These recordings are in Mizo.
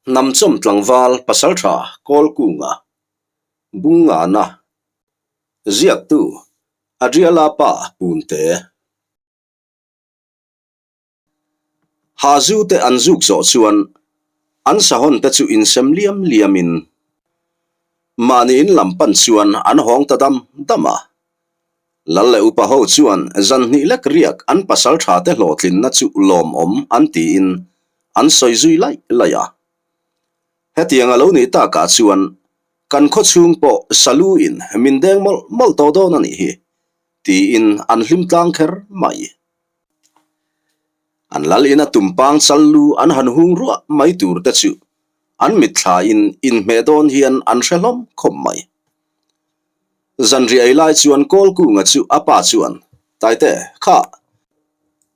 Hnamchawm tlangval pasaltha Kawlkunga Bungngana Ziaktu Adriala pa Punte Hazu te an zuk zawh chuan an sahawn te chu insem liam liamin mahni in lam pan chuan an hawng ta dam dam a. Lal leh upa ho chuan zan hnih lek riak an pasal tha te hlawhtlinna chu lawmawm an tiin an sawi zui laih laih a. Hetiang a lo nih takah chuan kan khaw chhung pawh salu in min deng mawlh mawlh tawh dawn a nih hi tiin an hlim tlang kher mai. An lal ina tumpang chal lu an han hung ruah mai tur te chu an mitthla in inhmeh dawn hian an hre hlawm khawp mai. Zanriah ei lai chuan Kawlkunga chu a pa chuan, Taite, kha,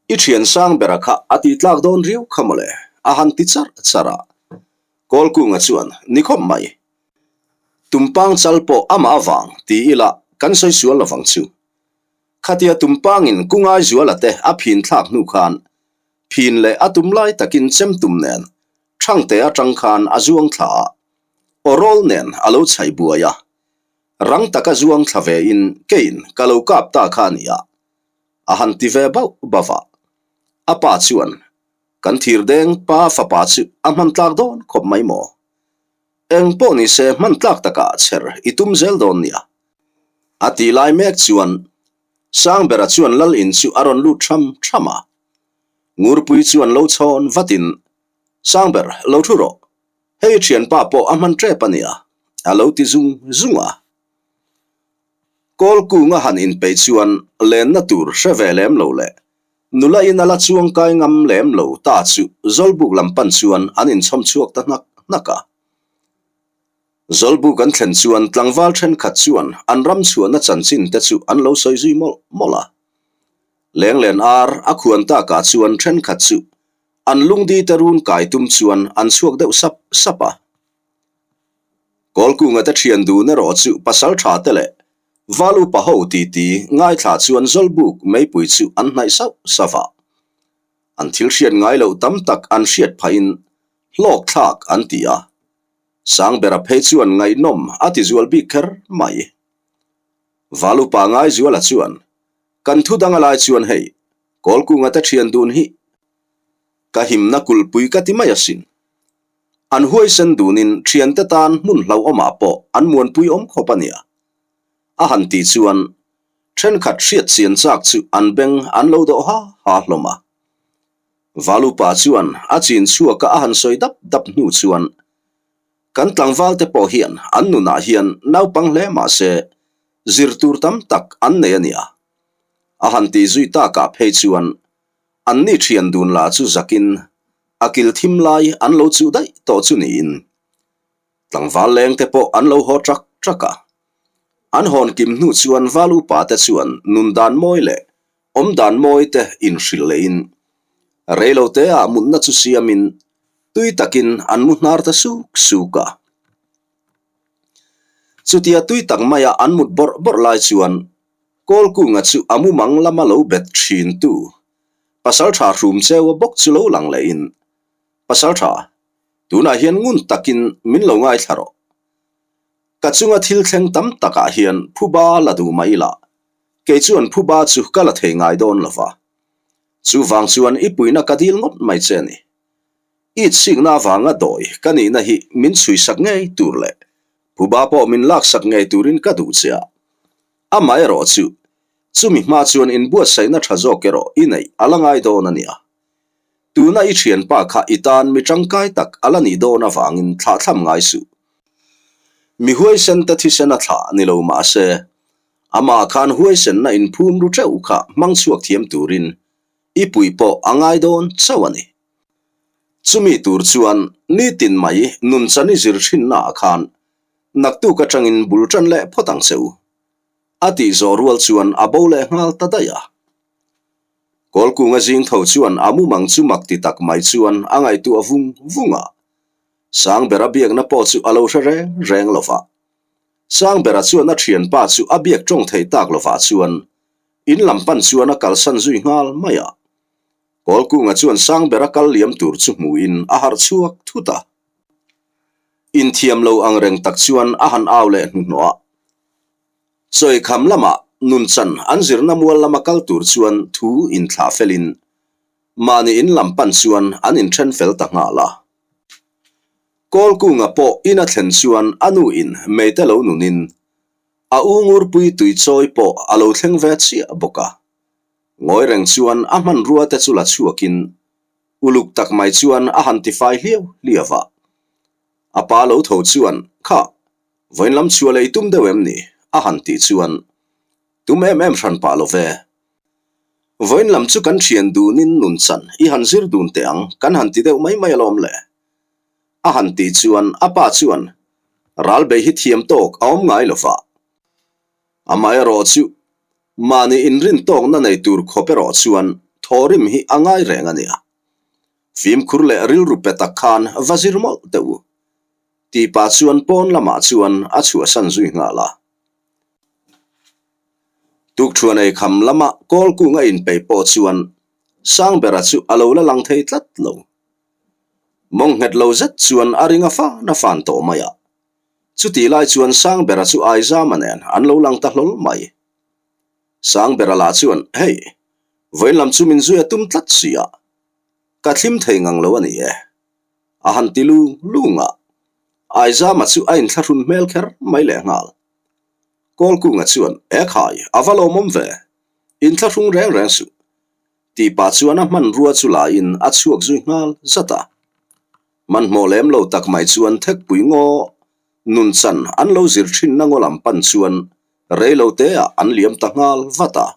i thian sang bera kha a tih tlak dawn riau kha mawle, a han ti charh charh a. Kawlkunga chuan, Ni khawp mai. Tumpang chal pawh amah avang ti ila kan sawi sual lovang chu. Khatia tumpangin Kungaizuala te a phin thlak hnu khan phin leh a tum lai takin chem tum nen Thangte atang khan a zuang thla a, aw rawl nen a lo chhaih buai a. Rang taka zuang thla ve in keiin ka lo kap ta kha a nia. A han ti ve bauh bauh a. A pa chuan, Kan thir deng pa fapa chu a hman tlak dawn khawp mai maw? Eng pawh ni se hman tlak takah chher i tum zel dawn nia. A tih lai mek chuan Sangbera chuan lal in chu a rawn lut tham tham a. Ngurpui chuan lo chhawn vatin, Sangber, lo thu rawh. Hei thianpa pawh a hman tep a nia, a lo ti zung zung a. Kawlkunga han inpeih chuan lenna tur hre ve lem lo leh nula in a la chuang kai ngam lem lo ta chu Zawlbuk lam pan chuan an inchhawm chhuak ta hnak hnak a. Zawlbuk an thlen chuan tlangval thenkhat chuan an ram chhuahna chanchin te chu an lo sawi zui mawlh mawlh a. Lenglen ar a khuan takah chuan thenkhat chu an lungdi te run kai tum chuan an chhuak deuh sap sap a. Kawlkunga te thian dun erawh chu pasal tha te leh val upa ho titi ngaithla chuan Zawlbuk meipui chu an hnaih sauh sauh a. An thil hriat ngai loh tam tak an hriat phahin hlawk thlak an ti a. Sangbera phei chuan ngaihnawm a ti zual bik kher mai. Val upa Ngaizuala chuan Kan thu dang a lai chuan hei, Kawlkunga te thian dun hi ka himna kulhpui ka ti mai asin. An huaisen dunin thiante tan hmun hlauhawmah pawh an muanpui awm khawp a nia. A han tih chuan thenkhat hriat chian chak chu an beng an lo dawh ha ha hlawm a. Valupa chuan a chin chhuaka a han sawi dap dap hnu chuan kan tlangval te pawh hian an nunah hian naupang hle mah se zir tur tam tak an nei a nia. A han tih zui takah phei chuan an ni thian dun lah chu zakin a kil thim lai an lo chuh daih tawh chu niin tlangval leng te pawh an lo haw trak trak a. An hawn kim hnu chuan val upa te chuan nun dan mawi leh awm dan mawi te inhrilh lehin reilo te ah mutna chu siamin tui takin an mu hnar ta suk suk a. Chutia tui tak maia an mut bawrh bawrh lai chuan Kawlkunga chu a mumang lama lo bet thin tu Pasaltha hrum cheua bawk chu lo lang lehin, Pasaltha, tunah hian ngun takin min lo ngaithla rawh. Ka chunga thil thleng tam takah hian phuba la duh mai ila, kei chuan phuba chu ka la thei ngai dawn lo va. Chuvang chuan i puihna ka dil ngawt mai che a ni. I chhikna avanga dawi ka nihna hi min chhuisak ngei tur leh phuba pawh min laksak ngei turin ka duh che a. Amaherawh chu, chumi hma chuan inbuatsaihna tha zawk erawh i neih a la ngai dawn a nia. Tuna i thianpa kha i tan mi tangkai tak a la nih dawn avangin thlahthlam ngai suh. Mi huaisen te thisen a thlah ni lo mah se, amah khan huaisenna inphum ru teuh kha hmang chhuak thiam turin i pui pawh a ngai dawn chauh a ni. Chumi tur chuan nitin mai nunchan i zir thinna ah khan naktuk atangin bul tan leh phawt ang che u. A tih zawh rual chuan a bo leh nghal ta daih a. Kawlkunga zing tho chuan a mumang chu mak ti tak mai chuan a ngaihtuah vung vung a. Sangbera biakna pawh chu a lo hre reng reng lo va. Sangbera chuan a thianpa chu a biak tawng thei tak lovah chuan in lam pan chuan a kalsan zui nghal mai a. Kawlkunga chuan Sangbera kal liam tur chu hmuhin a harh chhuak thut a. Inthiam lo ang reng tak chuan a han au leh hnuhnawh a. Chawikham lamah nunchan an zirna mual lama kal tur chuan thu inthlah felin mahni in lam pan chuan an inthen fel ta nghal a. Kawlkunga pawh in a thlen chuan a nu in meite lo nunin a u ngurpui tui chawi pawh a lo thleng ve chiah bawk a. Ngawi reng chuan a hmanrua te chu la chhuakin uluk tak mai chuan a han tifai hliau hliau a. A pa lo tho chuan, Kha, vawiin lam chhuah lei tum deuh em ni? a han tih chuan, Tum em em hran pah lo ve. Vawiin lam chu kan thian dunin nun chan i han zir dun teh ang, kan han ti deuh mai mai alawm le. A han tih chuan a pa chuan, Ral bei hi thiam tawk a awm ngai lo va. Amaherawh chu mahni inrin tawkna nei tur khawp erawh chuan thawrim hi a ngai reng a nia. Fimkhur leh rilru pe tak khan va zir mawlh teh u. Tih pah chuan pawn lamah chuan a chhuahsan zui nghal a. Tukṭhuan ei kham lama kawl kung a inpeih pawh chuan Sangbera chu a lo la lang thei tlat lo. Mawng nghet lo zet chuan a ring a fan a fan tawh mai a. Chutih lai chuan Sangbera chu Aizama nen an lo lang ta hlawl mai. Sangbera lah chuan, Hei, vawiin lam chu min zui a tum tlat si a, ka thlim thei ngang lo a ni e. A han ti lung lung a. Aizama chu a inthlahrun hmel kher mai lehnghal. Kawlkunga chuan, E khai, a va lawmawm ve. Inthlahrung reng reng suh. Tih pah chuan a hmanrua chu laiin a chhuak zui nghal zat a. Hmanhmawh lem lo tak mai chuan thekpui ngaw nunchan an lo zir thinna ngaw lam pan chuan rei lo teah an liam ta nghal vat a.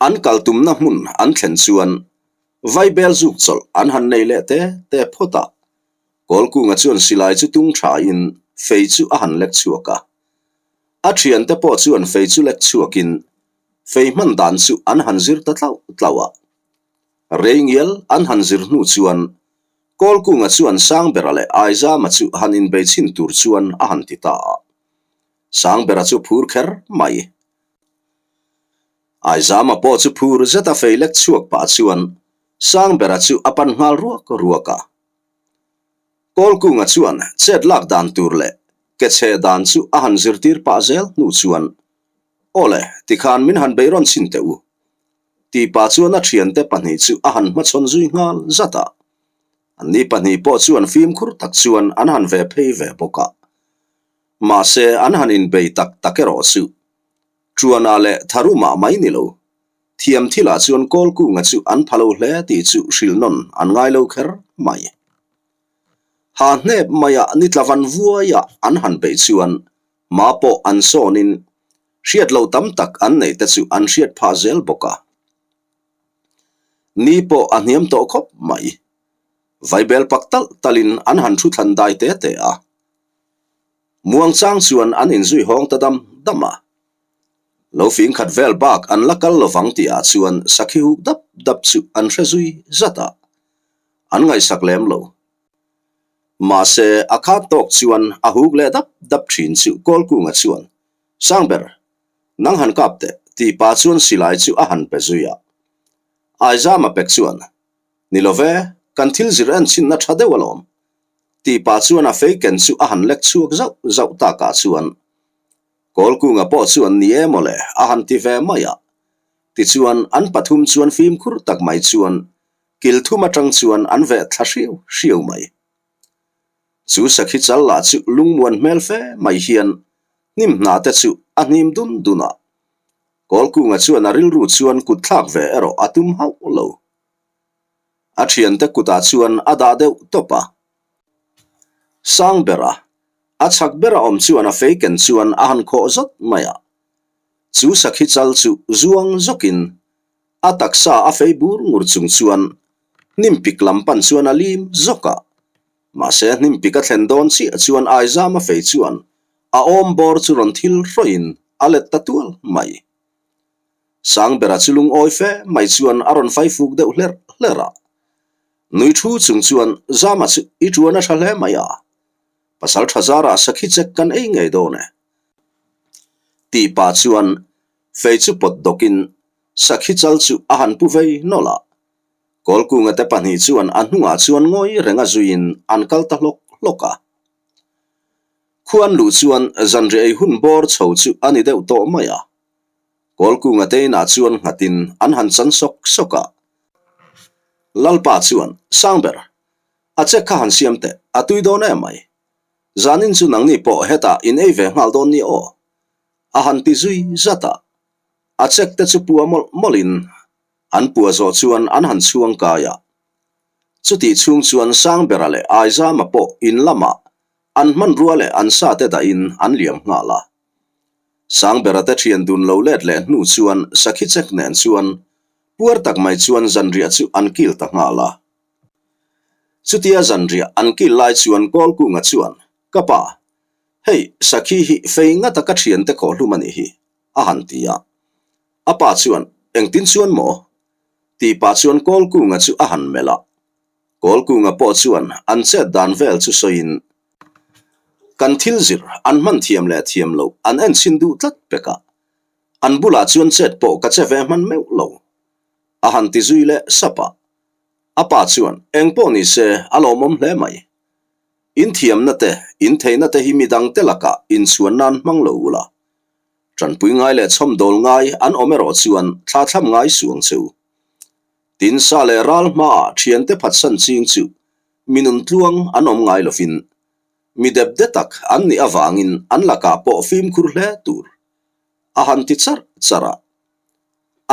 An kal tumna hmun an thlen chuan vaibel zuk chawlh an han nei leh te te phawt a. Kawlkunga chuan silai chu tung thain fei chu a han lek chhuak a. A thiante pawh chuan fei chu lek chhuakin fei hman dan chu an han zir ta tlauh tlauh a. Rei ngial an han zir hnu chuan Kawlkunga chuan Sangbera leh Aizama chu han inbei chhin tur chuan a han ti ta a. Sangbera chu phur kher mai. Aizama pawh chu phur zeta fei lek chhuak pah chuan Sangbera chu a pan nghal ruak ruak a. Kawlkunga chuan chet lak dan tur leh ke chhe dan chu a han zirtir pah zel hnu chuan, Awle, tikhan min han bei rawn chhin teh u. Tih pah chuan a thiante pahnih chu a han hmachhawn zui nghal zat a. Anni pahnih pawh chuan fimkhur tak chuan an han ve phei ve bawk a. Mahse, an han inbei tak tak erawh chu Ṭuanah leh Tharumah mai ni lo. Thiam thilah chuan Kawlkunga chu an pha lo hle tih chu hrilh nawn an ngai lo kher mai. Ha hnep maia ni tla van vuaia an han beih chuan hma pawh an sawnin hriat lo tam tak an neih te chu an hriat phah zel bawk a. Ni pawh a hniam tawh khawp mai. Vaibel pak talh talhin an han thu thlan dai te te a. Muangchang chuan an inzui hawng ta dam dam a. Lo fing khat vel bak an la kal lovang tihah chuan sakhi huk dap dap chu an hre zui zat a, an ngaihsak lem lo. Mahse, a khat tawk chuan a huk leh dap dap thin chu Kawlkunga chuan, Sangber, nang han kap teh, tih pah chuan silai chu a han pe zui a. Aizama pek chuan, Ni lo ve, kan thil zir en chhinna tha deuh alawm, tih pah chuan a fei ken chu a han lek chhuak zauh zauh takah chuan Kawlkunga pawh chuan ni e mawle a han ti ve mai a. Tichuan an pathum chuan fimkhur tak mai chuan kil thum atang chuan an veh thla hriau hriau mai. Chu sakhi chal lah chu lungmuan hmel fe mai hian hnim hna te chu a hnim dun dun a. Kawlkunga chuan a rilru chuan kut thlak ve erawh a tum hauh lo. A thiante kutah chuan a dah deuh tawp a. Sang bera, a chhak bera awm chuan a fei ken chuan a han khawh zawt mai a. Chu sakhi chal chu zuang zawkin a taksa a fei bur ngur chung chuan hnim pik lam pan chuan a lim zawk a. Mahse hnim pik a thlen dawn chiah chuan Aizam a fei chuan a awm bawr chu rawn thil hrawih in a let ta tual mai. Sangbera chu lungawi fe mai chuan a rawn fai fuk deuh hlerh hlerh a. Nui thu chung chuan Zama chu i tuan a tha hle mai a, pasal tha zarah sakhi chek kan ei ngei dawn e. Tih pah chuan fei chu pawt dawkin sakhi chal chu a han pu vei nawlh a. Kawlkunga te pahnih chuan a hnungah chuan ngawi renga zuiin an kal ta hlawk hlawk a. Khuan luh chuan zanriah ei hun bawr chho chu a ni deuh tawh mai a. Kawlkunga te inah chuan nghatin an han chan sawk sawk a. Lalpa chuan, Sangber, a check kha han siam teh, a tui dawn em mai. Zanin chu nangni pawh hetah in ei ve nghal dawn ni aw? A han ti zui zat a. A check te chu pua mawlh mawlhin an pua zawh chuan an han chhuang kai a. Chutih chhung chuan Sangbera leh Aizama pawh in lamah an hmanrua leh an sa te dahin an liam nghal a. Sangbera te thian dun lo let leh hnu chuan sakhi check nen chuan puar tak mai chuan zanriah chu an kil ta nghal a. Chutia zanriah an kil lai chuan Kawlkunga chuan, Ka pa, hei sakhi hi fei ngata ka thiante khawhhlum a nih hi, a han ti a. A pa chuan, Engtin chuan maw? Tih pah chuan Kawlkunga chu a han melh a. Kawlkunga pawh chuan an chet dan vel chu sawiin, Kan thil zir an hman thiam leh thiam loh an enchhin duh tlat pek a, an bulah chuan chet pawh ka che ve hman meuh lo, a han ti zui leh sap a. A pa chuan, Eng pawh ni se, a lawmawm hle mai. In thiamna te, in theihna te hi midangte lakah inchhuan nan hmang lo ula. Tanpui ngai leh chhawmdawl ngai an awm erawh chuan thla thlam ngai suh ang che u. Tin, sa leh ral hmaah thiante phatsan ching chu mi nun tluang an awm ngai lovin, mi depde tak an nih avangin an lakah pawh fimkhur hle tur a han ti charh charh a.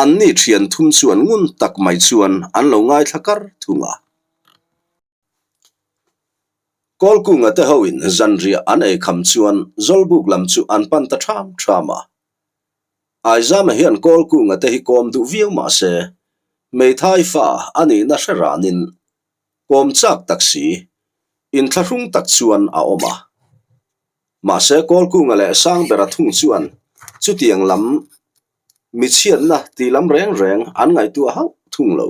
Anni thian thum chuan ngun tak mai chuan an lo ngaithla kar thung a. Kawlkunga te hoin zanriah an ei kham chuan Zawlbuk lam chu an pan ta ṭham ṭham a. Aizama hian Kawlkunga te hi kawm duh viau mah se, hmeithai fa a nihna hre ranin kawm chak tak si, inthlahrung tak chuan a awm a. Mahse Kawlkunga leh Sangbera thung chuan chutiang lam michhiatna tih lam reng reng an ngaihtuah hauh thung lo.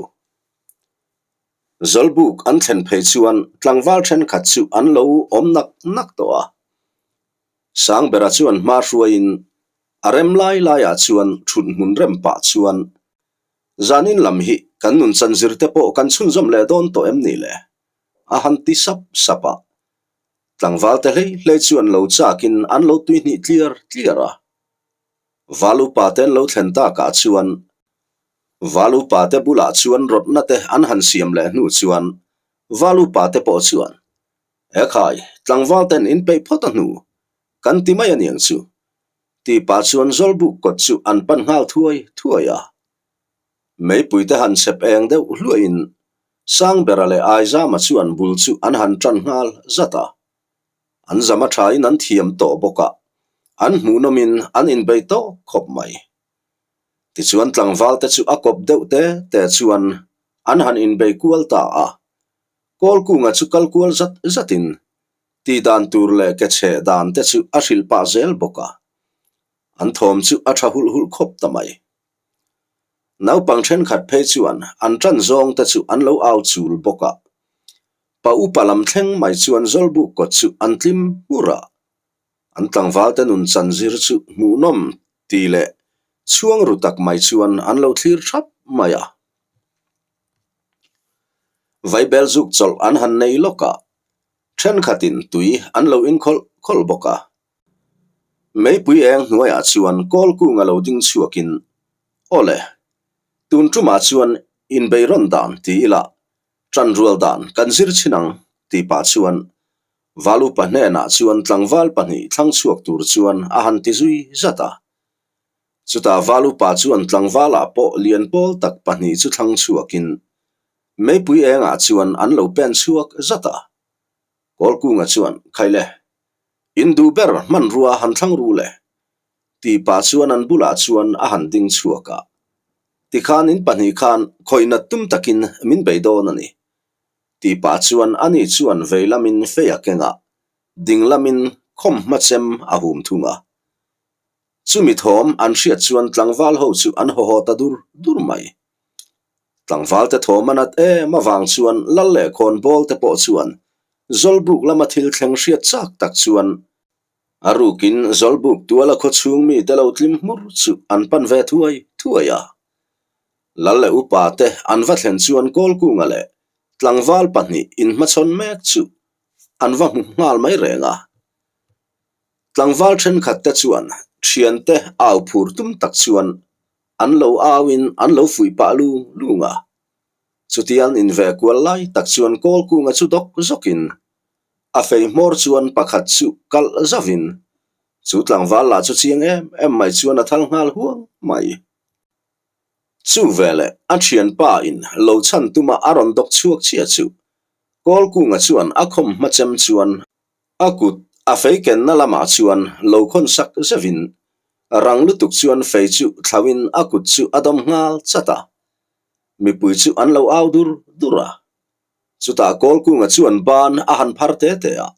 Zawlbuk an thlen phei chuan tlangval thenkhat chu an lo awm nak nak tawh a. Sangbera chuan hma hruaiin a rem lai laiah chuan thut hmun rem pah chuan zanin lam hi kan nun chanzir te pawh kan chhunzawm leh dawn tawh em ni le? a han ti sap sap a. Tlangval te hlei hlei chu an lo chakin an lo tuihnih tliar tliar a. Val upa te an lo thlen takah chuan Val upa te bulah chuan rawtna te an han siam leh hnu chuan Val upa te pawh chuan, Ekhai, tlangval ten in peih phawt a hnu, kan ti mai a niang chu, tih pah chuan Zawlbuk kawt chu an pan nghal thuai thuai a. Meipui te han chhep eng deuh hluahin Sangbera leh Aizama chuan bul chu an han tan nghal zat a. An zam a thain an thiam tawh bawk a, an hmuhnawmin an inbeih tawk khawp mai. Tichuan tlangval te chu a kawp deuh te te chuan an han inbei kual ta a. Kawlkunga chu kal kual zat zatin tih dan tur leh ke chheh dan te chu a hrilh pah zel bawk a. An thawm chu a tha hulh hulh khawp ta mai. Naupang thenkhat phei chuan an tan zawng te chu an lo au chul bawk a. Pa upa lam thleng mai chuan Zawlbuk kawt chu an tlim hmur a. An tlangval te nun chan zir chu hmuhnawm ti leh chhuang ru tak mai chuan an lo thlir thap mai a. Vaibel zuk chawlh an han nei lawk a, thenkhatin tui an lo inkhawlh khawlh bawk a. Meipui eng hnuaiah chuan Kawlkunga lo ding chhuakin, Awle, tun tumah chuan inbeirawn dan ti ila, ṭanrual dan kan zir chhin ang, tih pah chuan Val upa hnenah chuan tlangval pahnih thlang chhuak tur chuan a han ti zui zat a. Chutah Val upa chuan tlangvalah pawh lian pawl tak pahnih chu thlang chhuakin meipui engah chuan an lo pen chhuak zat a. Kawlkunga chuan, Khaile, in duh ber hmanrua han thlang ru le, tih pah chuan an bulah chuan a han ding chhuak a. Tikhan in pahnih khan khawihnat tum takin min bei dawn a ni. Tih pah chuan ani chuan vei lamin fei a keng a, ding lamin khawm hma chem a hum thung a. Chumi thawm an hriat chuan tlangval ho chu an haw haw ta dur dur mai. Tlangval te thawm a nat em avang chuan lal leh khawnbawl te pawh chuan Zawlbuk lama thil thleng hriat chak tak chuan a rukin Zawlbuk tuala khaw chhung mite lo tlim hmur chu an pan ve thuai thuai a. Lal leh upa te an va thlen chuan Kawlkunga leh tlangval pahnih inhmachhawn mek chu an va hmu nghal mai reng a. Tlangval thenkhat te chuan thiante au phur tum tak chuan an lo auin an lo fuih pah lung lung a. Chutian inve kual lai tak chuan Kawlkunga chu dawk zawkin a fei hmawr chuan pakhat chu kalh zauhin chu tlangval lah chu chiang em em mai chuan a thal nghal huang mai. Chu veleh a thianpa in lo chhan tuma a rawn dawk chhuak chiah chu Kawlkunga chuan a khawm hma chem chuan a kut a fei kenna lamah chuan lo khawn sak zeuhin rang lutuk chuan fei chu thlauhin a kut chu a dawm nghal chat a. Mipui chu an lo au dur dur a. Chutah Kawlkunga chuan ban a han phar te te a.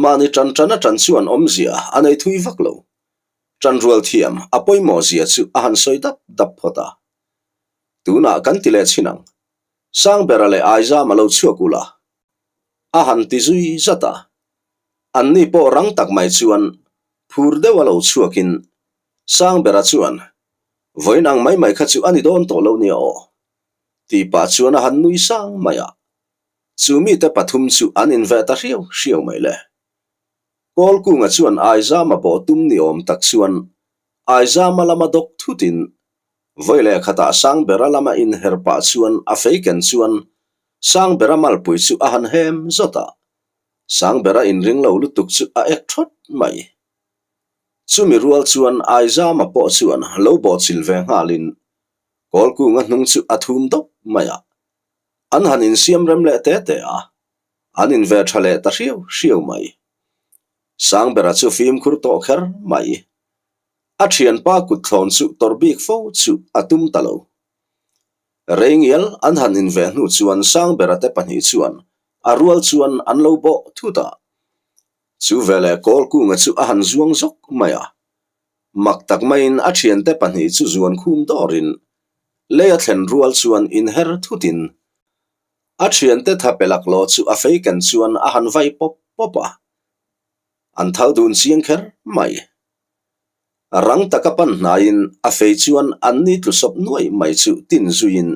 Mahni tan tan a tan chuan awmzia a nei thui vak lo. Tanrual thiam a pawimawh zia chu a han sawi dap dap phawt a. Tunah kan ti leh chhin ang. Sangbera leh Aizama lo chhuak ula. A han ti zui zat a. Anni pawh rang tak mai chuan phur deuh a lo chhuakin Sangbera chuan, Vawiin ang mai mai kha chu a ni dawn tawh lo nia aw. Tih pah chuan a han nui sang mai a. Chu mite pathum chu an inveh ta hriau hriau mai le. Kawlkunga chuan Aizama bawh tum ni awm tak chuan Aizama lama dawk thutin vawi leh khatah Sangbera lama inher pah chuan a fei ken chuan Sangbera malpui chu a han hem zawt a. Sangbera inring lo lutuk chu a ek thawt mai. Chumi rual chuan Aizama pawh chuan lo bawhchil ve nghalin Kawlkunga hnung chu a thum dawp mai a. An han insiam rem leh te te a, an inve tha leh ta hriau hriau mai. Sangbera chu fimkhur tawh kher mai. A thianpa kutthlawn chu tawrh bik fo chu a tum ta lo. Reingial an han inve hnu chuan Sangbera te pahnih chuan a rual chuan an lo bawh thut a. Chu veleh Kawlkunga chu a han zuang zawk mai a. Mak tak maiin a thiante pahnih chu zuan khum dawrin lei a thlen rual chuan inher thutin a thiante tha pe laklawh chu a fei ken chuan a han vai pawp pawp a. An thal dun chiang kher mai. Rang taka pan hnaiin a fei chuan an ni tlu sawp nuai mai chu tin zuiin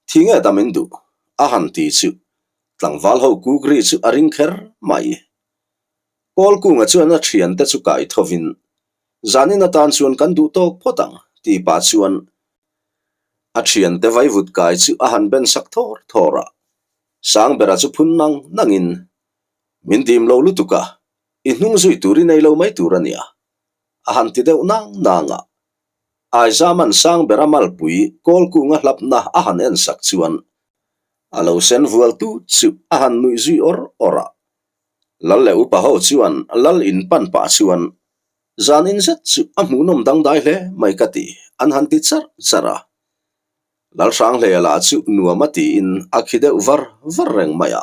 Thi nge dam in duh? a han ti chu tlangval ho kuk ri chu a ring kher mai. Kawlkunga chuan a thiante chu kai thovin, Zanin atan chuan kan duh tawk phawt ang, tih pah chuan a thiante vaivut kai chu a han ben sak thawr thawr a. Sangbera chu phun nang nangin, Min dim lo lutuk a, i hnung zui tur i nei lo mai tur a nia, a han ti deuh nang nang a. Aizaman Sangbera malpui Kawlkunga hlapna a han en sak chuan a lo sen vual tut chu a han nuih zui awr awr a. Lal leh upa ho chuan lal in pan pah chuan zan in zet chu a hmuhnawm dangdai hle mai ka ti an han ti charh charh a. Lal Hranghleia lah chu nuam a tiin a khi deuh var var reng mai a.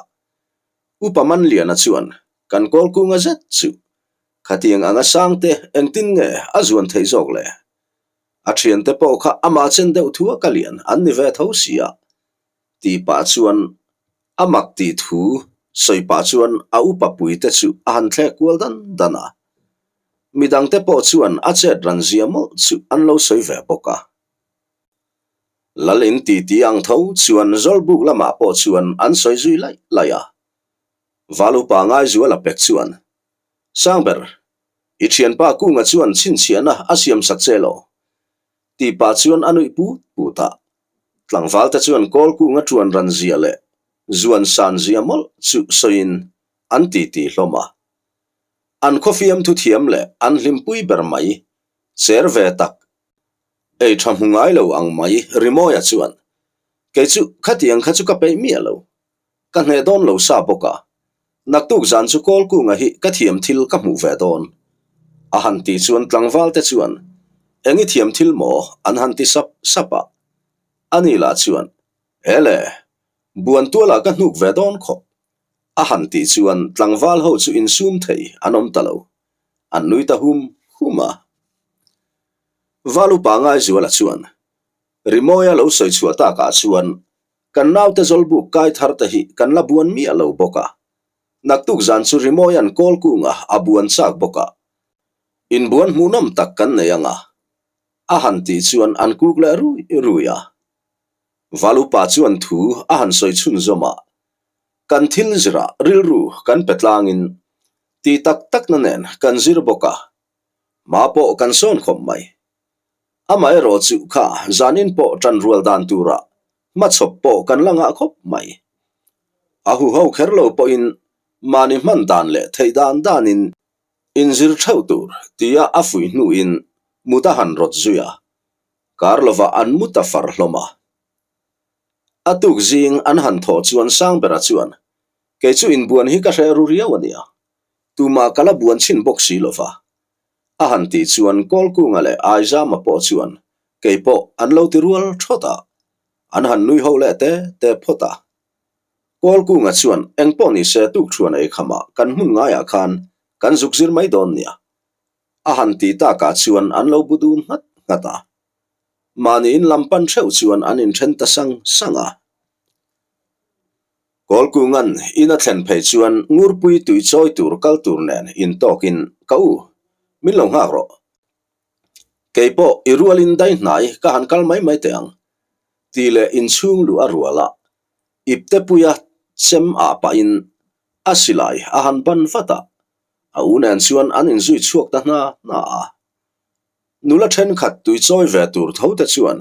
Upa Manliana chuan kan Kawlkunga zet chu khatiang anga sangte engtin nge a zuan theih zawk le? A thiante pawh kha amah chen deuh thua ka lian an ni ve tho si a tih pah chuan a mak tih thu sawi pah chuan a upa pui te chu a han thlek kual dan dan a. Midangte pawh chuan a chet ran zia mawlh chu an lo sawi ve bawk a. Lal in ti ti ang tho chuan Zawlbuk lamah pawh chuan an sawi zui laih laih a. Val upa Ngaizuala pek chuan, Sangber, i thianpa Kunga chuan chhinchhiahna a siam sak che lo. Tih pah chuan a nuih put put a. Tlangval te chuan kawl kunga ṭuan ran zia leh zuan san zia mawlh chu sawiin an ti ti hlawm a. An khawfiam thuthiam leh an hlimpui ber mai cher ve tak ei ṭha hmu ngai lo ang mai Rimawia chuan, Kei chu khatiang kha chu ka peih miah lo. Ka hneh dawn lo sa bawk a, naktuk zan chu Kawlkunga hi ka thiam thil ka hmuh ve dawn. A han ti chuan tlangval te chuan, Eng i thiam thil maw? an han ti sap sap a. Ani lah chuan, E le, buan tualah ka hnuk ve dawn khawp. A han tih chuan tlangval ho chu insum thei an awm ta lo. An nui ta hum hum a. Val upa Ngaizuala chuan, Rimawia lo sawi chhuah takah chuan Kan naute zawlbuk kai thar te hi kan la buan miah lo bawk a. Naktuk zan chu Rimawia'n kawl kunga a buan chak bawk a. Inbuan hmuhnawm tak kan nei ang a. A han tih chuan an kuk leh rui rui a. Valupa chuan thu a han sawi chhunzawm a, Kan thil zirah rilru kan pe tlangin ti tak takna nen kan zir bawk a, hma pawh kan sawn khawp mai. Amaherawh chu kha zanin pawh ṭan rual dan turah hmachhawp pawh kan la ngah khawp mai. A huho kher lo pawhin mahni hman dan leh theih dan danin inzir theuh tur tia a fuih hnuin mut a han rawt zui a, kar lovah an mu ta far hlawm a. A tuk zing an han thawh chuan Sangbera chuan, Kei chu inbuan hi ka hre ru riau a nia, tumah ka la buan chhin bawk si lova. A han tih chuan Kawlkunga leh Aizama pawh chuan kei pawh an lo ti rual thawt a, an han nui ho leh te te phawt a. Kawlkunga chuan eng pawh ni se tukṭhuan ei khamah kan hmun ngaiah khan kan zuk zir mai dawn nia. A han ti takah chuan an lo bu dun nghat nghat a. Mahni in lam pan theuh chuan an inṭhen ta sang sang a. Kawlkunga'n in a thlen phei chuan Ngurpui tui chawi tur kal tur nen intawkin, Ka u, min lo nghak rawh. Kei pawh i rualin dai hnai ka han kal mai mai teh ang, tih leh inchhung luh a rual a, iptepuia chem ah pahin a silai a han ban vat a, a u nen chuan an inzui chhuak ta hna hna a. Nula thenkhat tui chawi ve tur tho te chuan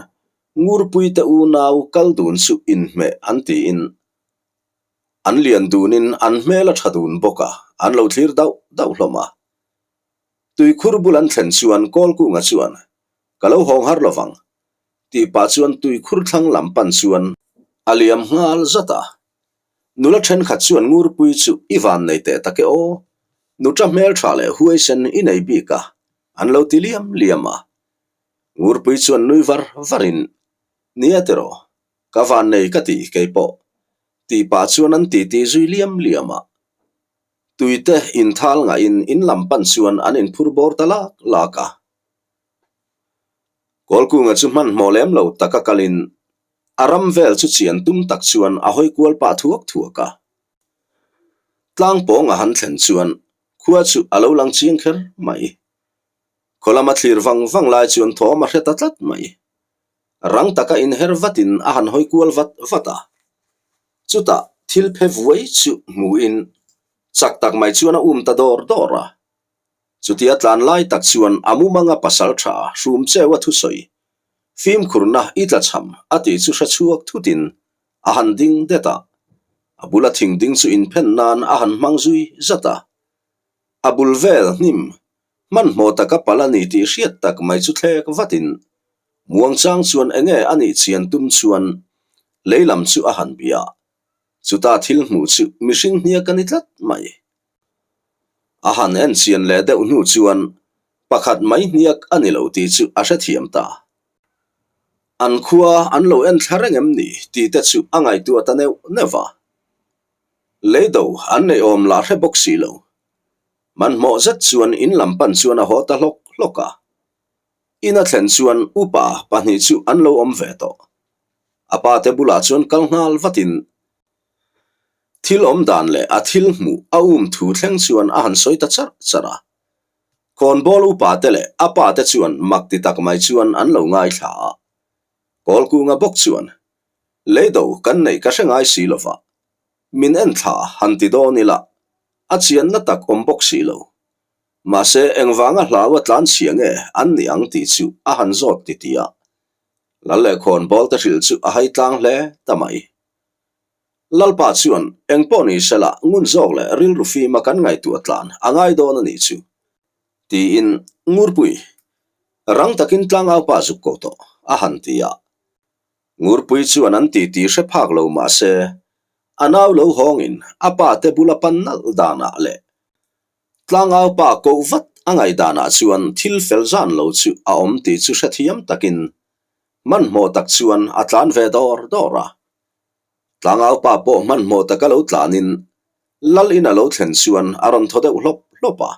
Ngurpuite unau kal dun chu inhmeh an tiin an lian dunin an hmel a tha dun bawk a, an lo thlir dauh dauh hlawm a. Tuikhur bul an thlen chuan Kawlkunga chuan, Ka lo hawng har lovang, tih pah chuan tuikhur thlang lam pan chuan a liam nghal zat a. Nula thenkhat chuan Ngurpui chu i van nei teh tak e aw, nuta hmeltha leh huaisen i nei bik a, an lo ti liam liam a. Ngurpui chuan nui var varin, Nia tiraw, ka van nei ka ti kei pawh, tih pah chuan an titi zui liam liam a. Tuite inthal ngahin in lam pan chuan an inphur bawr ta lak lak a. Kawlkunga chu hmanhmawh lem lo taka kalin a ram vel chu chian tum tak chuan a hawi kual pah thuak thuak a. Tlang pawng a han thlen chuan khua chu a lo lang chiang kher mai. Khaw lama thlir vang vang lai chuan thawm a hre ta tlat mai. Rang taka inher vatin a han hawi kual vat vat a. Chutah thil phe vuai chu hmuhin chak tak mai chuan a um ta dawr dawr a. Chutia tlan lai tak chuan a mumanga pasal tha hrum cheu a thusawi, Fimkhurna i tlachham a tih chu hre chhuak thutin a han ding det a. A bula thing ding chu inphen nan a han hmang zui zat a. A bul vel hnim hmanhmawh taka pal a ni tih hriat tak mai chu thlek vatin muangchang chuan enge a nih chian tum chuan lei lam chu a han bia. Chuta thil hmuh chu mihring hniak a ni tlat mai. A han en chian leh deuh hnu chuan pakhat mai hniak a ni lo tih chu a hrethiam ta. An khua an lo en thla reng em ni tih te chu a ngaihtuah ta neuh neuh va. Leido an nei awm lah hre bawk si lo. Hmanhmawh zet chuan in lam pan chuan a haw ta hlawk hlawk a. In a thlen chuan upa pahnih chu an lo awm ve tawh. A pa te bulah chuan kal nghal vatin thil awm dan leh a thil hmuh a um thu thleng chuan a han sawi ta charh charh a. Khawnbawl upa te leh a pa te chuan mak ti tak mai chuan an lo ngaithla a. Kawlkunga bawk chuan Leido kan neih ka hre ngai si lova, min en thla han ti dawn ila, a chianna tak awm bawk si lo. Mahse engvanga hlau a tlan chhia nge an nih ang tih chu a han zawt ti ti a. Lal leh khawnbawl te hrilh chu a hai tlang hle ta mai. Lalpa chuan engpawh ni sela ngun zawk leh rilru fima kan ngaihtuah tlan a ngai dawn a nih chu tiin Ngurpui rang takin tlangaupa zuk ko tawh a han ti a. Ngurpui chuan an titi hre phak lo mah se, a nau lo hawngin a pa te bula pan nalh danah leh tlangau pa koh vat a ngaih danah chuan thil fel zan lo chu a awm tih chu hrethiam takin hmanhmawh tak chuan a tlan ve dawr dawr a. Tlangau pa pawh hmanhmawh taka lo tlanin lal in a lo thlen chuan a rawn thaw deuh hlawp hlawp a.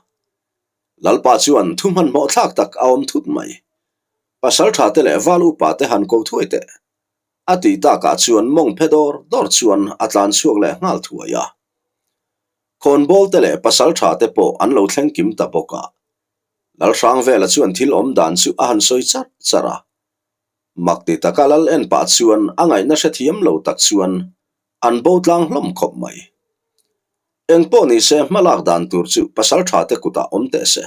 Lalpa chuan thu hmanhmawh thlak tak a awm thut mai. Pasal tha te leh val upa te han ko thuai teh. A tih takah chuan mawng phe dawr dawr chuan a tlan chhuak leh nghal thuai a. Khawnbawl te leh pasal tha te pawh an lo thleng kim ta bawk a. Lalhrangvela chuan thil awm dan chu a han sawi charh charh a. Mak ti taka lal en pah chuan a ngaihna hrethiam lo tak chuan an bo tlang hlawm khawp mai. Eng pawh ni se hmalak dan tur chu pasaltha te kutah awm teh se.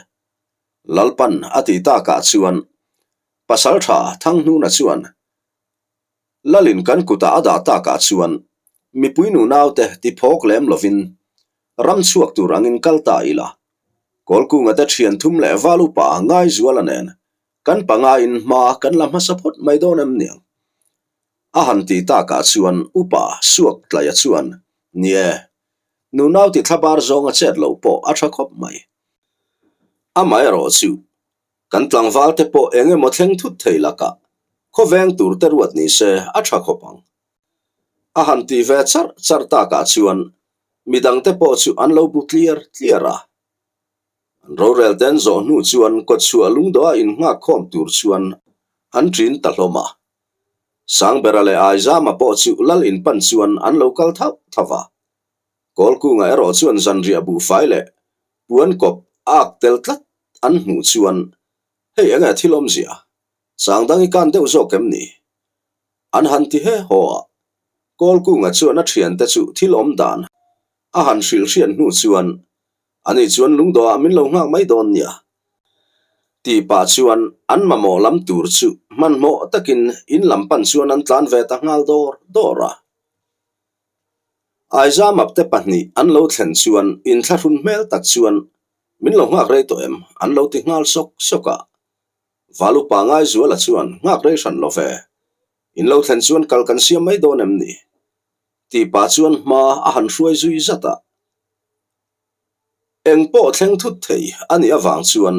Lalpan a ti takah chuan pasaltha Thanghnuna chuan Lalin kan kutah a dah takah chuan mipui nunaute ti phawk lem lovin ram chhuak tur angin kal ta ila. Kawlkunga te thian thum leh val upa Ngaizuala nen kan pangain hma kan la hmasa phawt mai dawn em niang? A han ti takah chuan upa Suak Tlaia chuan, Ni e, nunau ti thlabar zawnga chet loh pawh a tha khawp mai. Amaherawh chu Kan tlangval te pawh eng emaw thleng thut thei lakah khawveng tur te ruat ni se a tha khawp ang. A han ti ve charh charh takah chuan midang te pawh chu an lo bu tliar tliar a. An rorel ten zawh hnu chuan kawtchhuah lungdawha innghak khawm tur chuan an ṭin ta hlawm a. Sangbera leh Aizama pawh chu lal inpan chuan an lo kal thauh thauh a. Kawlkunga erawh chuan zanriah buhfai leh puan kawp a ak tel tlat an hmuh chuan, Hei enge thil awmzia? Chang dang i kan deuh zawk em ni? An han ti he haw a. Kawlkunga chuan a thiante chu thil awm dan a han hrilh hriat hnu chuan, Ani chuan lungdawhah min lo nghak mai dawn nia. Tih pah chuan an mamawh lam tur chu hmanhmawh takin in lam pan chuan an tlan ve ta nghal dawr dawr a. Aizamapte pahnih an lo thlen chuan inthlahrun hmel tak chuan Min lo nghak rei tawh em? An lo ti nghal sawk sawk a. Valupa Ngaizuala chuan nghak rei hran lo ve. In lo thlen chuan kal kan siam mai dawn em ni? Tih pah chuan hma a han hruai zui zat a. Eng pawh thleng thut thei a nih avang chuan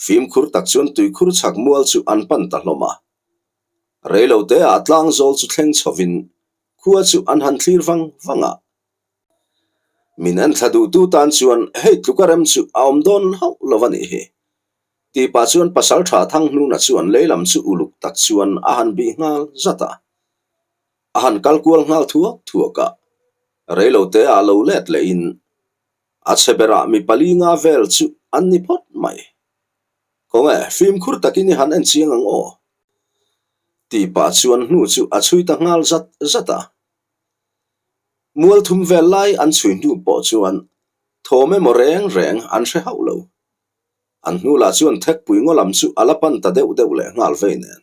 fimkhur tak chuan tuikhur chhak mual chu an pan ta hlawm a. Reiloteah tlangzawl chu thleng chhovin khua chu an han thlir vang vang a. Min en thla duhtu tan chuan hei tluka rem chu a awm dawn hauh lo a nih hi. Tih pah chuan pasal tha Thanghnuna chuan leilam chu uluk tak chuan a han bih nghal zat a. A han kal kual nghal thuak thuak a, reilote ah lo let lehin a chhe berah mi pali nga vel chu an ni phawt mai. Khawnge, fimkhur takin i han en chiang ang aw. Tih pah chuan hnu chu a chhui ta nghal zat zat a. Mual thum vel lai an chhui hnu pawh chuan thawm emaw reng reng an hre hauh lo. An hnu lah chuan thekpui ngaw lam chu a la pan ta deuh deuh leh nghal vei nen.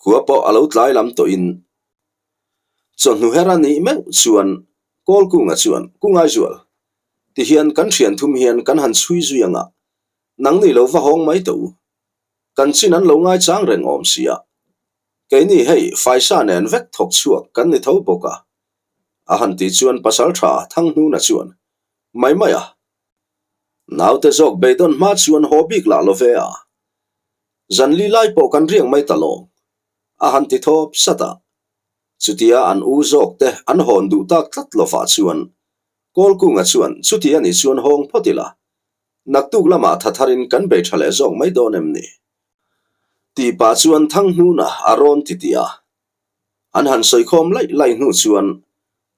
Khua pawh a lo tlai lam tawhin chawhnu her a nih meuh chuan Kawlkunga chuan, Ku Ngaizual, tihian kan thian thum hian kan han chhui zui anga nangni lo va hawng mai tawh u. Kan chin an lo ngaichang reng awm sia. Keini hei faisa nen vek thawk chhuak kan ni tho bawk a. A han tih chuan pasal tha Thanghnuna chuan, Mai mai a, naute zawk beidawn hma chuan haw bik lah lo ve a, zan li lai pawh kan riang mai ta lawng, a han ti thawp sat a. Chutia an u zawk te an hawn duh tak tlat lovah chuan Kawlkunga chuan chuti a nih chuan hawng phawt ila, Naktuk lamah tha tharin kan bei tha leh zawk mai dawn em ni? Tih pah chuan Thanghnuna a rawn ti tih a. An han sawikhawm laih laih hnu chuan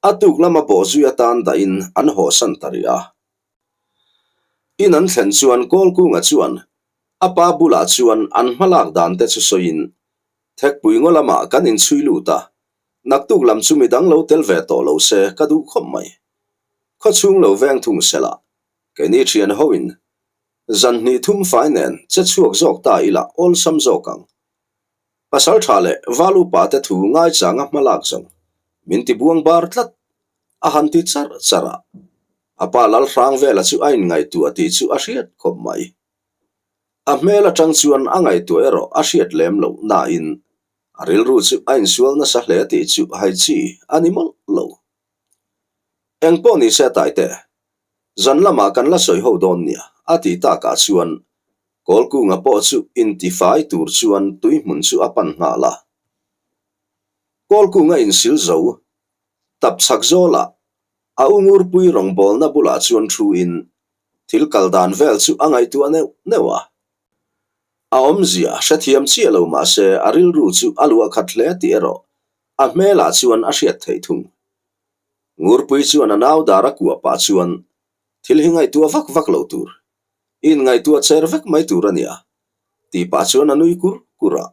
a tuk lama bawhzui atan dahin an hawsan ta rih a. In an thlen chuan Kawlkunga chuan a pa bulah chuan an hmalak dan te chu sawiin Thekpui ngaw lamah kan inchhui lut a, naktuk lam chu midang lo tel ve tawh lo se ka duh khawp mai. Khawchhung lo veng thung sela Keini thian hoin zan hnih thum fai nen che chhuak zawk ta ila awlsam zawk ang. Pasal tha leh val upa te thu ngaichanga hma lak zawng min ti buang bar tlat a han ti charh charh a, a pa lal hrang vela chu a inngaihtuah tih chu a hriat khawp mai. A hmel atang chuan a ngaihtuah erawh a hriat lem loh nain a rilru chu a insual nasa hle tih chu hai chi a ni mawlh lo. Engpawh ni se Taite, zan lamah kan la sawi ho dawn nia a ti takah chuan Kawlkunga pawh chu intifai tur chuan tui hmun chu a pan nghal a. Kawlkunga insil zo tap chhak zawlah a ungurpui rawngbawlna bulah chuan thu in thil kal dan vel chu a ngaihtuah neuh neuh a. A awmzia hrethiam chiah lo mahse a rilru chu a luah khat hle tih erawh a hmelah chuan a hriat theih thung. Ngurpui chuan a nau dar a kuah pah chuan thil hi ngaihtuah vak vak lo tur. I inngaihtuah cher vek mai tur a nia, tih pah chuan a nui kur kur a.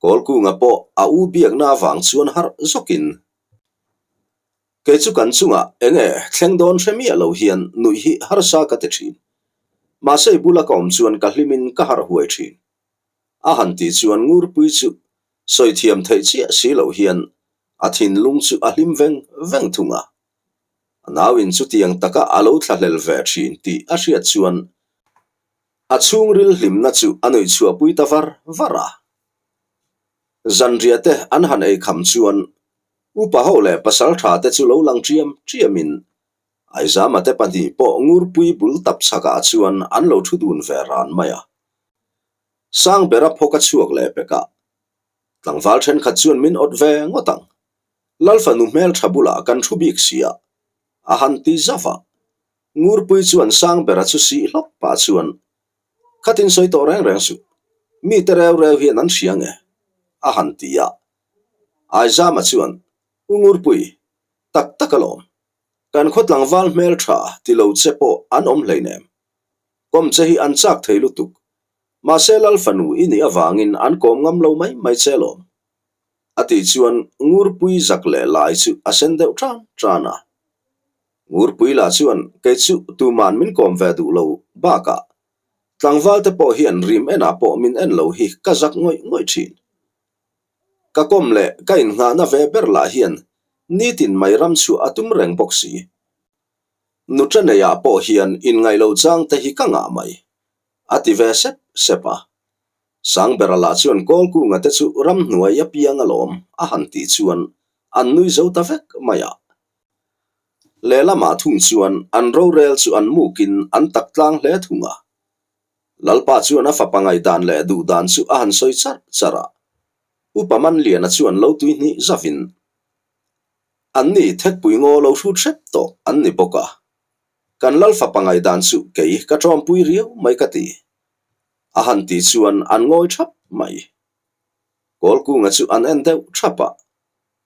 Kawlkunga pawh a u biakna avang chuan harh zawkin, Kei chu kan chungah eng nge thleng dawn hre miah lo hian nuih hi harsa ka ti thin. Mahse i bula ka awm chuan ka hlimin ka harh huai thin. A han tih chuan Ngurpui chu sawi thiam theih chiah si loh hian a thinlung chu a hlim veng veng thung a. A nauin chutiang taka a lo thlahlel ve thin tih a hriat chuan a chhungril hlimna chu a nuih chhuahpui ta var var a. Zanriah te an han ei kham chuan upa ho leh pasal tha te chu lo lang ṭiam ṭiamin Aizama te pahnih pawh Ngurpui bul tap chhakah chuan an lo thu dun ve ran mai a. Sangbera phawk a chhuak leh pek a, tlangval thenkhat chuan min awt ve ngawt ang. Lal fanu hmeltha bulah kan thu bik si a, a han ti zauh a. Ngurpui chuan Sangbera chu sih hlawk pah chuan, Khatin sawi tawh reng reng suh, mite reu reu hian an hria nge? a han ti a. Aizama chuan, U Ngurpui, tak tak alawm. Kan khaw tlangval hmeltha ti lo che pawh an awm hleinem. Kawm che hi an chak thei lutuk. Mahse Lal fanu i nih avangin an kawm ngam lo mai mai che alawm. A tih chuan Ngurpui zak leh lai chu a sen deuh tan tan a. Ngurpui lah chuan kei chu tuman min kawm ve duh lo bakah tlangval te pawh hian rim enah pawh min en lo hi ka zak ngawih ngawih thin. Ka kawm leh ka innghahna ve ber lah hian nitin mai ram chhuah a tum reng bawk si. Nuṭa neiah pawh hian inngaih lo chang te hi ka ngah mai, a ti ve sep sep a. Sangbera lah chuan Kawlkunga te chu ramhnuai a piang alawm a han tih chuan an nui zo ta vek mai a. Lehlamah thung chuan an rorel chu an mukin an tak tlang hle thung a. Lalpa chuan a fapa ngaihdan leh duhdan chu a han sawi charh charh a. Upa Manliana chuan lo tuihnih zavin An ni thekpui ngaw lo hrut hrep tawh an ni bawk a. Kan Lal fapa ngaihdan chu kei ka tawmpui riau mai ka ti. A han tih chuan an ngawi thap mai. Kawlkunga chu an en deuh thap a,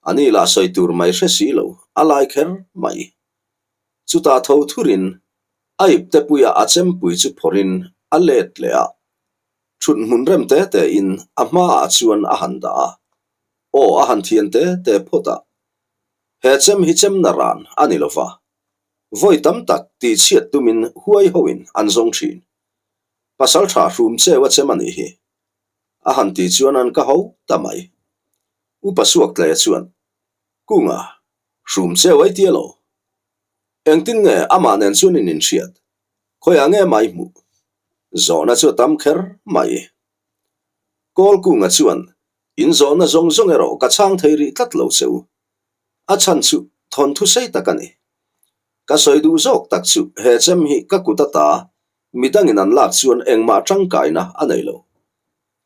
a ni lah sawi tur mai hre si lo, a lai kher mai. Chutah tho thurin a ipte puia a chempui chu phawrhin a let leh a, thut hmun rem te te in a hmaah chuan a han dah a, aw a han thian te te phawt a. He chem hi chemna ran a ni lo va, vawi tam tak tihchhiat tumin huai hoin an zawng thin. Pasal tha hrum cheu a chem a nih hi. A han tih chuan an ka ho ta mai. Upa Suaktlea chuan, Kunga, hrum cheu ai tia lo. Engtin nge amah nen chuan in inhriat? Khawiah nge mai hmuh? Zawhna chu a tam kher mai. Kawlkunga chuan, In zawhna zawng zawng erawh ka chhang thei rih tlat lo che u. A chhan chu thawnthu sei tak a ni. Ka sawi duh zawk tak chu he chem hi ka kut ata midangin an lak chuan engmah tangkaina a nei lo.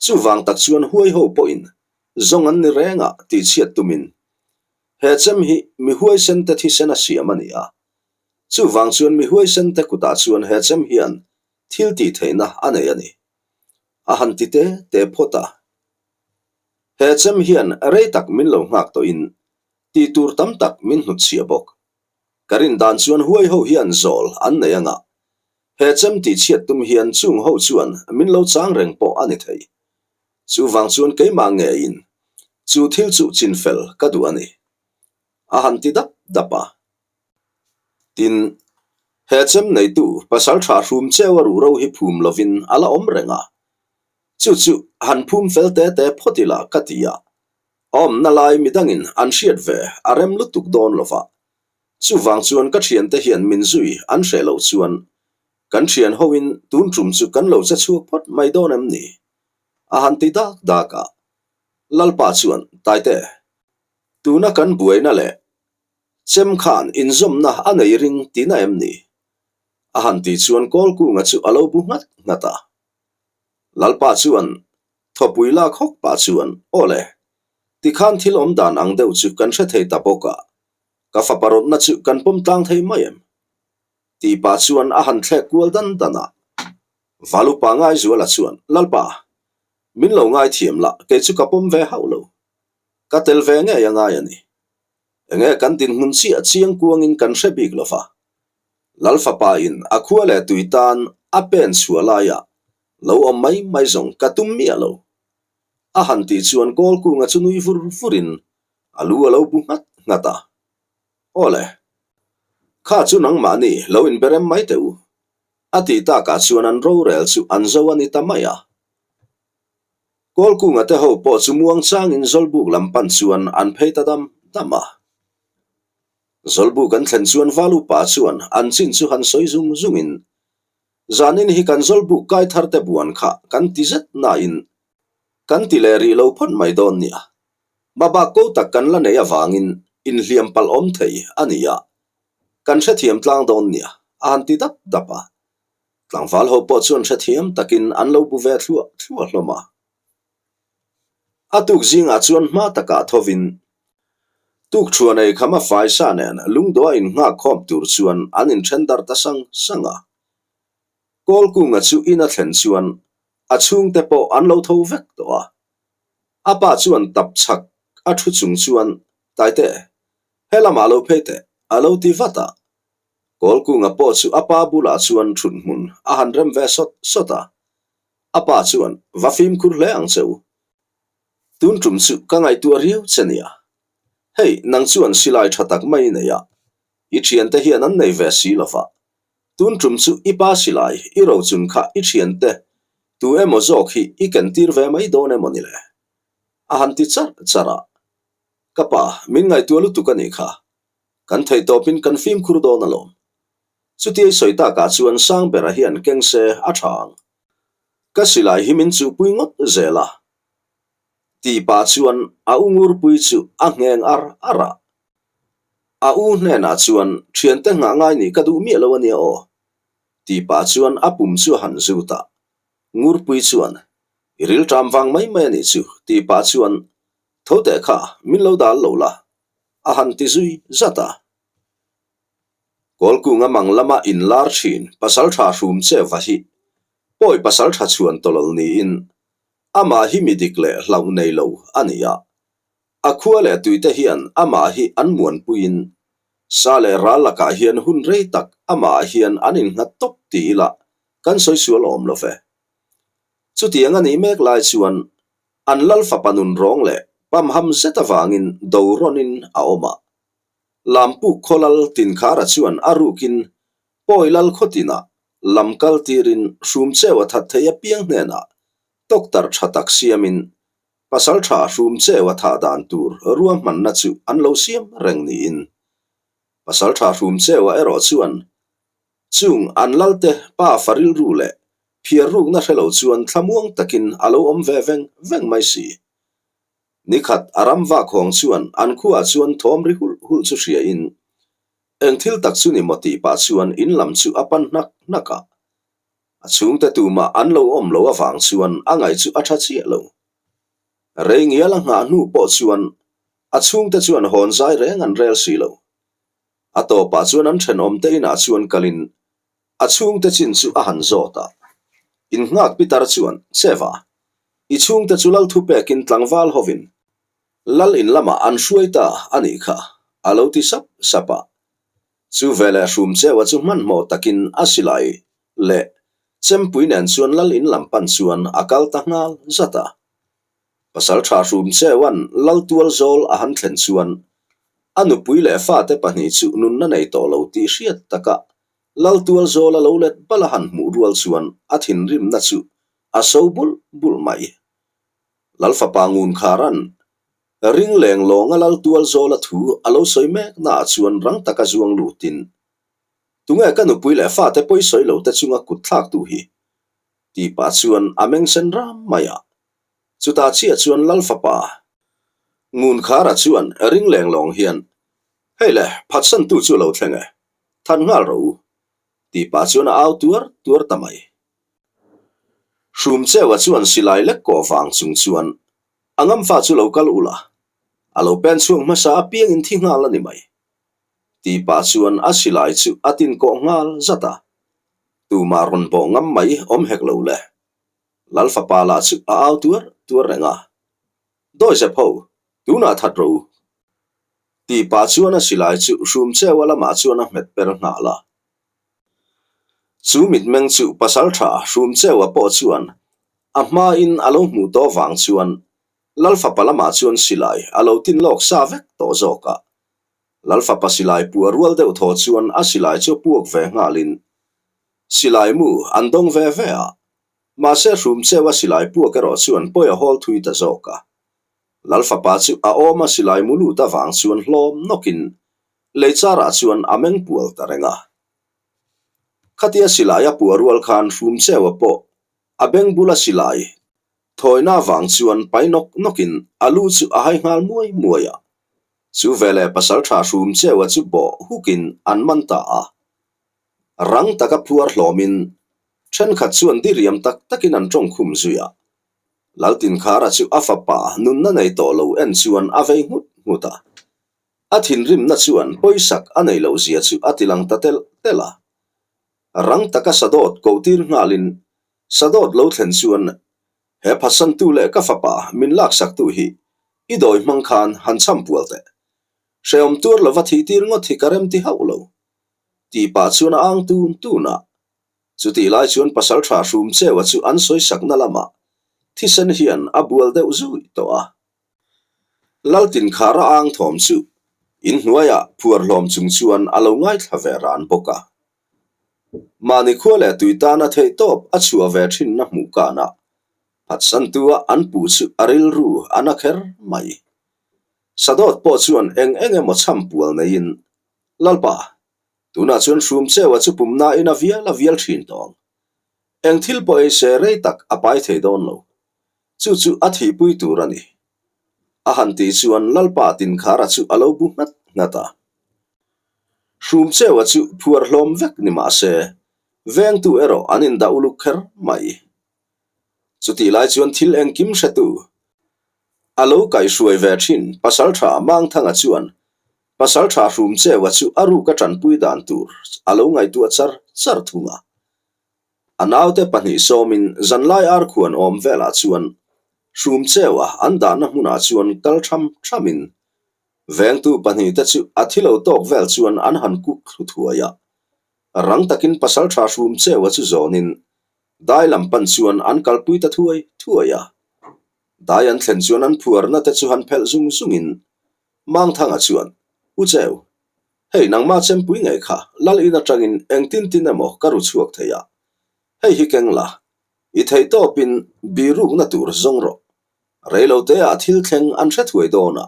Chuvang tak chuan huai ho pawhin zawng an ni reng a tihchhiat tumin he chem hi mi huaisen te thisen a siam a ni a. Chuvang chuan mi huaisen te kutah chuan he chem hian thil tih theihna a nei a ni. A han ti te te phawt a. He chem hian rei tak min lo nghak tawhin tih tur tam tak min hnutchhiah bawk. Ka rin dan chuan huai ho hian zawl an nei anga, he chem tihchhiat tum hian chung ho chuan min lo chang reng pawh a ni thei. Chuvang chuan keimah ngeiin chu thil chu chinfel ka duh a ni. A han ti dap dap a. Tin, he chem neitu pasal tha hrum cheu a ruhro hi phum lovin a la awm reng a. Chu chu han phum fel te te phawt ila ka ti a. Awmna lai midangin an hriat ve a rem lutuk dawn lo va. Chuvang chuan ka thiante hian min zui an hreh loh chuan kan thian hoin tun tum chu kan lo che chhuak phawt mai dawn em ni? A han ti dak dak a. Lalpa chuan, Taite, tuna kan buaina leh chem khan inzawmna a nei ring tina em ni? A han tih chuan Kawlkunga chu a lo bu nghat nghat a. Lalpa chuan Thawpui lak hawk pah chuan, Aw le, tikhan thil awm dan ang deuh chu kan hre thei ta bawk a, ka fapa rawtna chu kan pawm tlang thei mai em? Tih pah chuan a han thlek kual dan dan a. Valupa Ngaizuala chuan, Lalpa, min lo ngaithiam lah, kei chu ka pawm ve hauh lo. Ka tel ve ngei a ngai a ni. Enge kan dinhmun chiah chiang kuangin kan hre bik lo va. Lal fapa in a khua leh tui tan. A pen chhuah laiah lo awm mai mai zawng ka tum miah lo. A han tih chuan Kawlkunga chu nui vur vurin a lu a lo bu nghat nghat a. Aw le, kha chu nangmahni lo inberem mai teh u. A tih takah chuan an rorel chu an zo a ni ta mai a. Kawlkunga te ho pawh chu muang changin Zawlbuk lam pan chuan an phei ta dam dam a. Zawlbuk an thlen chuan Valupa chuan an chin chu han sawi zung zungin, Zanin hi kan Zawlbuk kai thar te buan kha kan ti zet nain kan ti leh rih lo phawt mai dawn nia. Babak ko tak kan la neih avangin inhliam palh awm thei a ni a, kan hrethiam tlang dawn nia a han ti dap dap a. Tlangval ho pawh chuan hrethiam takin an lo bu ve thluah thluah hlawm a. A tuk zingah chuan hma takah thovin tukṭhuan ei kham a faisa nen lungdawh a innghak khawm tur chuan an inṭhen darh ta sang sang a. Kawlkunga chu in a thlen chuan a chhungte pawh an lo tho vek tawh a. A pa chuan tap chhak a thu chung chuan, Taite, he lamah lo phei teh, a lo ti vat a. Kawlkunga pawh chu a pa bulah chuan thut hmun a han rem ve sawt sawt a. A pa chuan, Va fimkhur hle ang che u. Tun tum chu ka ngaihtuah riau che nia. Hei, nang chuan silai tha tak mai i nei a, i thiante hian an nei ve si lo va. Tun tum chu i pa silai, i rochun kha i thiante tu emaw zawk hi i ken tir ve mai dawn emaw ni le? A han ti charh charh a. Ka pa, min ngaihtuah lutuk a nih kha. Kan theihtawpin kan fimkhur dawn alawm. Chutiai sawi takah chuan Sangbera hian keng se a tha ang. Ka silai hi min chuhpui ngawt zel a. Tih pah chuan a u ngurpui chu a ngheng ar ar a. A u hnenah chuan thiante nghah ngai nih ka duh miah lo a nia aw. Tih pah chuan a pum chu a han zut a. Ngurpui chuan, I rilṭam vang mai mai a nih chu, tih pah chuan, Tho teh kha, min lo dal lo la, a han ti zui zat a. Kawlkunga mang lama inlar thin pasaltha hrum che va hi pawi pasaltha chhuan tawlawl niin amah hi mi dik leh hlauh nei lo a ni a. A khua leh tuite hian amah hi an muanpuiin sa leh ral lakah hian hun rei tak amah hian an innghat tawp ti ila kan sawi sual awm lo ve. Chutiang a nih mek lai chuan an lal fapa nun rawng leh pamham zet avangin do rawnin a awm a. Lampuk khawlal Tinkhara chuan a rukin Pawi Lal khawtinah lam kal tirin Hrumcheu a that thei apiang hnenah doctor tha tak siamin pasal tha Hrumcheu a thah dan tur ruahmanna chu an lo siam reng niin pasal tha Hrumcheua erawh chuan chung an lalte pa fa rilru leh phiar rukna hrelo chuan thlamuang takin a lo awm ve veng veng mai si. Nikhat a ram vak hawng chuan an khuaah chuan thawm ri hulh hulh chu hriain eng thil tak chu ni maw tih pah chuan in lam chu a pan hnak hnak a. A chhungte tumah an lo awm lo avang chuan a ngaih chu a tha chiah lo. Rei ngial a nghah hnu pawh chuan a chhungte chuan hawn zai reng an rel si lo. A tawpah chuan an thenawmte inah chuan kalin a chhungte chin chu a han zawt a. Innghak pitar chuan, Cheva, I chhungte chu lal thu pekin tlangval hovin lal in lamah an hruai ta a nih kha, a lo ti sap sap a. Chu veleh Hrumcheua chu hmanhmawh takin a silai leh chempui nen chuan lal in lam pan chuan a kal ta nghal zat a. Pasalṭha Hrumcheua'n lal tual zawl a han thlen chuan a nupui leh fate pahnih chu nunna nei tawh lo tih hriat takah lal tual zawl a lo let bal a han hmuh rual chuan a thinrimna chu a so bulh bulh mai. Lal fapa ngun kharan ring leng lawnga lal tual zawla thu a lo sawi mek naah chuan rang taka zuang lutin, Tunge ka nupui leh fate pawi sawi lo te chunga kut thlak tu hi? tih pah chuan a meng sen ram mai a. Chutah chiah chuan lal fapa ngun khara chuan ring leng lawng hian, Hei le, phatsantu chu a lo thleng e, than nghal rawh u, tih pah chuan a au tuar tuar ta mai. Hrumcheua chuan silai lek kawh vang chung chuan a ngamfa chu lo kal ulh a, a lo pen chhuak hmasa apiangin thi nghal a ni mai. Tih pah chuan a silai chu a tin kawh nghal zat a, tumah rawn bawh ngam mai awm hek lo le. Lal fapa lah chu a au tuar tuar reng a, Dawizep ho, tunah that rawh u. Tih pah chuan a silai chu Hrumcheua lamah chuan a hmet per nghal a. Chu mitmeng chu Pasalṭha Hrumcheua pawh chuan a hmain a lo hmuh tawh vang chuan Lalfapa lamah chuan silai a lo tin lawk sa vek tawh zawk a. Lalfapa silai puah rual deuh thaw chuan a silai chu a puak ve nghalin silai mu an dawng ve ve a. Mahse Hrumcheua silai puak erawh chuan pawi a hawl thui ta zawk a. Lalfapa chu a awm a silai mu lut avang chuan hlawm nawkin lei charah chuan a meng pual ta reng a. Khatia silai a puah rual khan Hrumcheua pawh a beng bula silai thawina avang chuan pai nawk nawkin a lu chu a hai nghal muai muai a. Chu veleh pasaltha Hrumcheua chu bawh hukin an man ta a. Rang taka phuar hlawmin thenkhat chuan diriam tak takin an tawngkhum zui a. Laltinkhara chu a fapa nunna nei tawh lo en chuan a vei nghut nghut a. A thinrimna chuan pawisak a nei loh zia chu a tilang ta telh telh a. Rang taka Sadawt ko tir nghalin Sadawt lo thlen chuan he phatsantu leh ka fapa min laksaktu hi i dawi hmang khan han cham pual teh. Hrehawm tuar lova thih tir ngawt hi ka rem ti hauh lo. Tih pah chuan a ang tun tun a. Chutih lai chuan Pasalṭha Hrumcheua chu an sawisakna lamah thisen hian a bual deuh zui tawh a. Laltinkhara ang thawm chu inhnuaiah phuar hlawm chung chuan a lo ngaithla ve ran bawk a. Mahni khua leh tui tana theih tawp a chhuah ve thinna hmuh kanah phatsantua an puh chu a rilru a na kher mai. Sadawt pawh chuan eng eng emaw chham pual neiin, Lalpa, tunah chuan Hrumcheua chu pumnain a vial a vial thin tawh ang. Eng thil pawh ei se rei tak a pai thei dawn lo. Chu chu a thihpui tur a ni. A han tih chuan Lalpa Tinkhara chu a lo bu nghat nghat a. Hrumcheua chu phuar hlawm vek ni mah se, vengtu erawh an indah uluk kher mai. Chutih lai chuan thil engkim hretu a lo kaihhruai ve thin Pasaltha Mangthanga chuan Pasaltha Hrumcheua chu a ruk a tanpui dan tur a lo ngaihtuah char char thung a. A naute pahnih sawmin zanlai arkhuan awm velah chuan Hrumcheua an dahna hmunah chuan kal tham thamin vengtu pahnihte chu a thi lo tawk vel chuan an han kuk thlu thuai a. Rang takin Pasaltha Hrumcheua chu zawnin dai lam pan chuan an kalpui ta thuai thuai a. Dai an thlen chuan an phuarna te chu han phelh zung zungin Mangthanga chuan, U Cheu, Hei nangmah chempui ngei kha lal in atangin engtin tin emaw ka ru chhuak thei a, hei hi keng la, i theih tawpin birukna tur zawng rawh. Reiloteah thil thleng an hre thuai dawn a,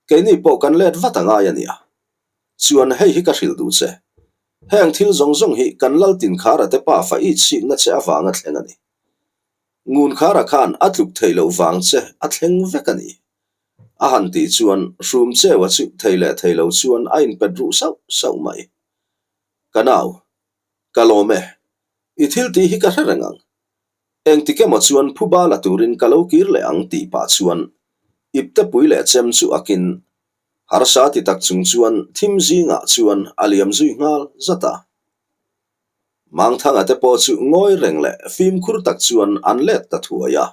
keini pawh kan let vat a ngai a nia. Chuan hei hi ka hrilh duh che, heng thil zawng zawng hi kan lal tinkhara te pafa i chhikna che avanga thleng a ni. Ngunkhara khan a tluk theih loh vang che a thleng vek a ni. A han tih chuan Hrumcheua chu thei leh thei lo chuan a inpet ruh sauh sauh mai. Ka nau, ka lawm e, i thil tih hi ka hre reng ang. Engtik emaw chuan phuba la turin ka lo kir leh ang tih pah chuan iptepui leh chem chu akin harsa ti tak chung chuan thim zingah chuan a liam zui nghal zat a. Mangthanga te pawh chu ngawi reng leh fimkhur tak chuan an let ta thuai a.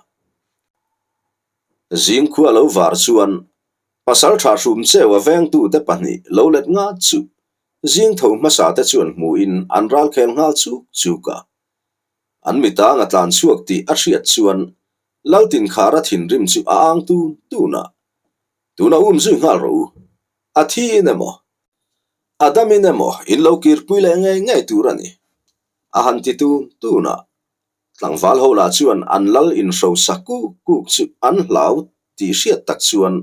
Zingkhua lo var chuan Pasaltha Hrumcheua vengtute pahnih lo let ngat chu zingtho hmasa te chuan hmuhin an ralkhel nghal chuk chuk a. An mitang a tlan chhuak tih a hriat chuan Laltinkhara thinrim chu a ang tun tun a, Tuna um zui nghal rawh u, a thiin emaw, a damin emaw in lo kirpui leh ngei ngei tur a ni, a han ti tun tun a. Tlangval ho lah chuan an lal inhrosa kuk kuk chu an hlau tih hriat tak chuan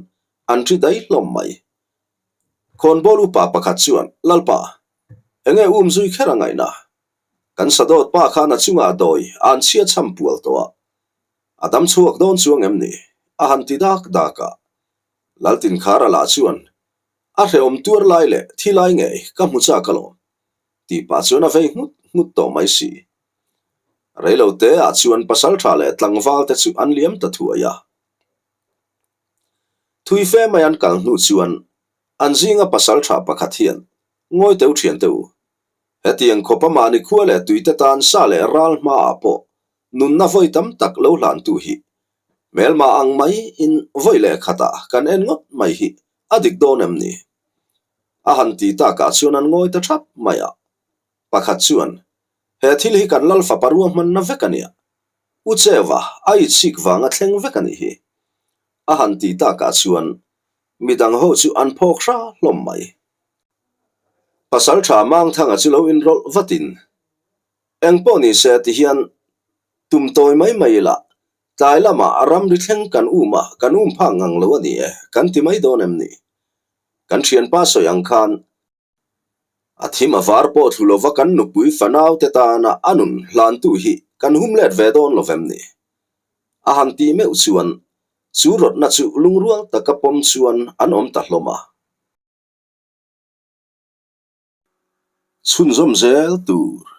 an ri daih hlawm mai. Khawnbawl upa pakhat chuan, Lalpa, enge um zui kher a ngaihna? Kan sadawt pa khan a chungah dawi a an chhia chham pual tawh a, a dam chhuak dawn chuang em ni? a han ti dak dak a. Laltinkhara lah chuan, A hrehawm tuar lai leh thi lai ngei ka hmu chak alawm, tih pah chuan a vei nghut nghut tawh mai si. Reilote ah chuan pasaltha leh tlangval te chu an liam ta thuai a. Thui fe mai an kal hnu chuan an zinga pasaltha pakhat hian ngawi teu thian teu. Hetiang khawpa mahni khua leh tuite tan sa leh ral hmaah pawh nunna vawi tam tak lo hlantu hi hmelma ang mai in vawi leh khatah kan en ngawt mai hi a dik dawn em ni? A han ti takah chuan an ngawi ta thap mai a. Pakhat chuan. He thil hi kan lal fapa ruahmanna vek a nia. U Cheva a itsik vanga thleng vek a nih hi. A han ti takah chuan midang ho chu an phawk hra hlawm mai. Pasalṭha Mangthanga chu lo inrawlh vatin, Eng pawh ni se ti hian tum tawi mai mai ila, tlai lamah ramri thleng kan um a, kan um phak ngang lo a ni e, kan ti mai dawn em ni? Kan ṭhianpa sawi ang khan A thim a var pawh thlu lova kan nupui fanaute tana a nun hlantu hi kan hum let ve dawn lo vem ni? A han tih meuh chuan chu rawtna chu lungrual taka pawm chuan an awm ta hlawm a. Chhunzawm zel tur.